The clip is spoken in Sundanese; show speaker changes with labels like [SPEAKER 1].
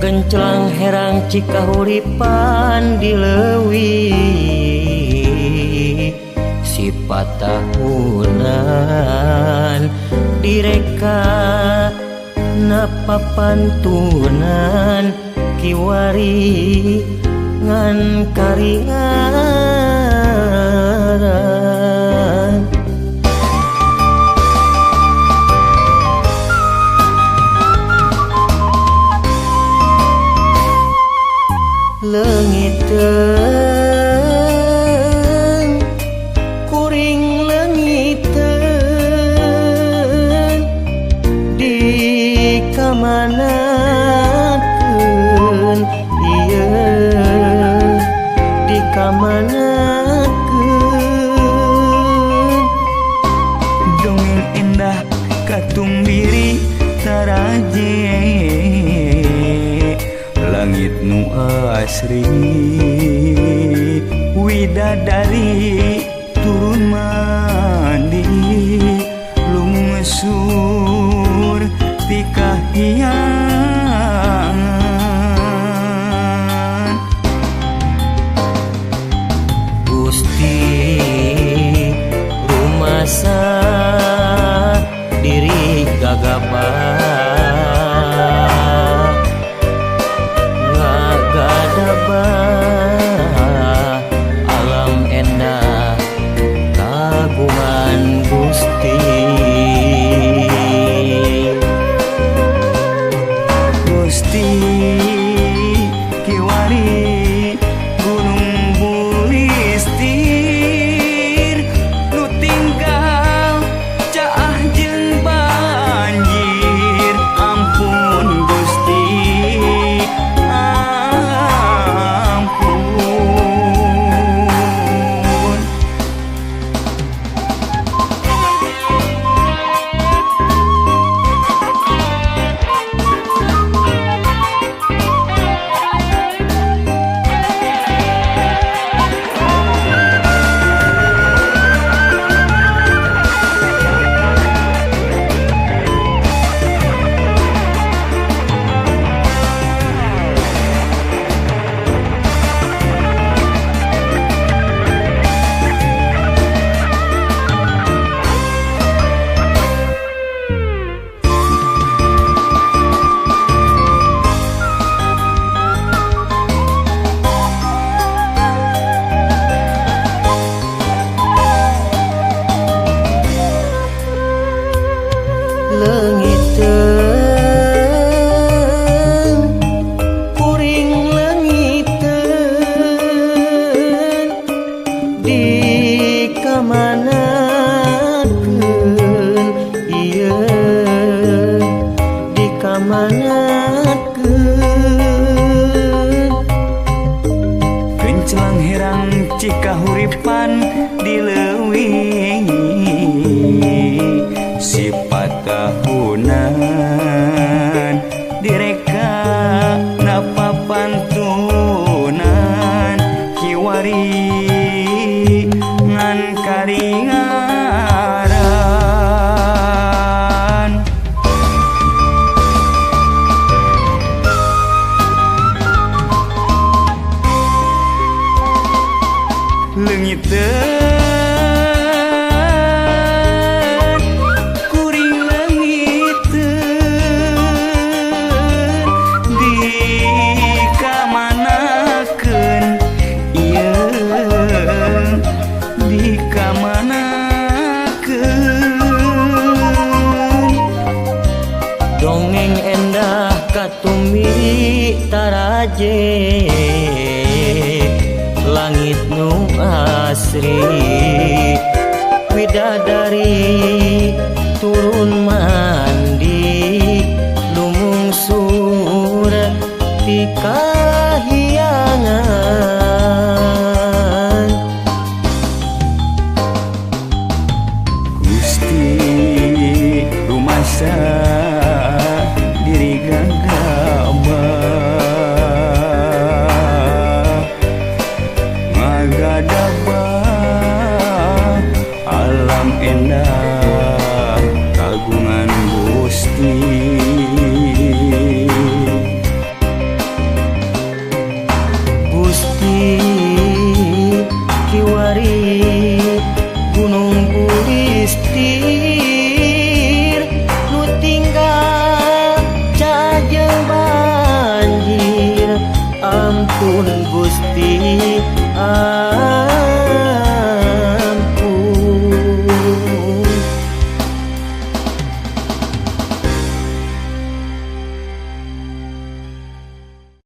[SPEAKER 1] Genclang herang cikahuripan di leuwi sifat tahunan direka napapantunan kiwari ngan karingan. Leungiteun kuring leungiteun di kamanakeun ieu di kamanakeun
[SPEAKER 2] dongeng indah katung diri taraje langit nu asri widadari turun mandi lungsur ti kahyangan.
[SPEAKER 1] Gusti rumasa diri gagabah alam Katumiri taraje langit nu asri, widadari turun mandi lumungsur ti kahyangan.
[SPEAKER 2] Gusti rumasa diri gagabah ngagadabah alam endah kagungan Gusti.
[SPEAKER 1] Gusti kiwari gunung Gulistir nu tinggal cajeng banjir, ampun Gusti.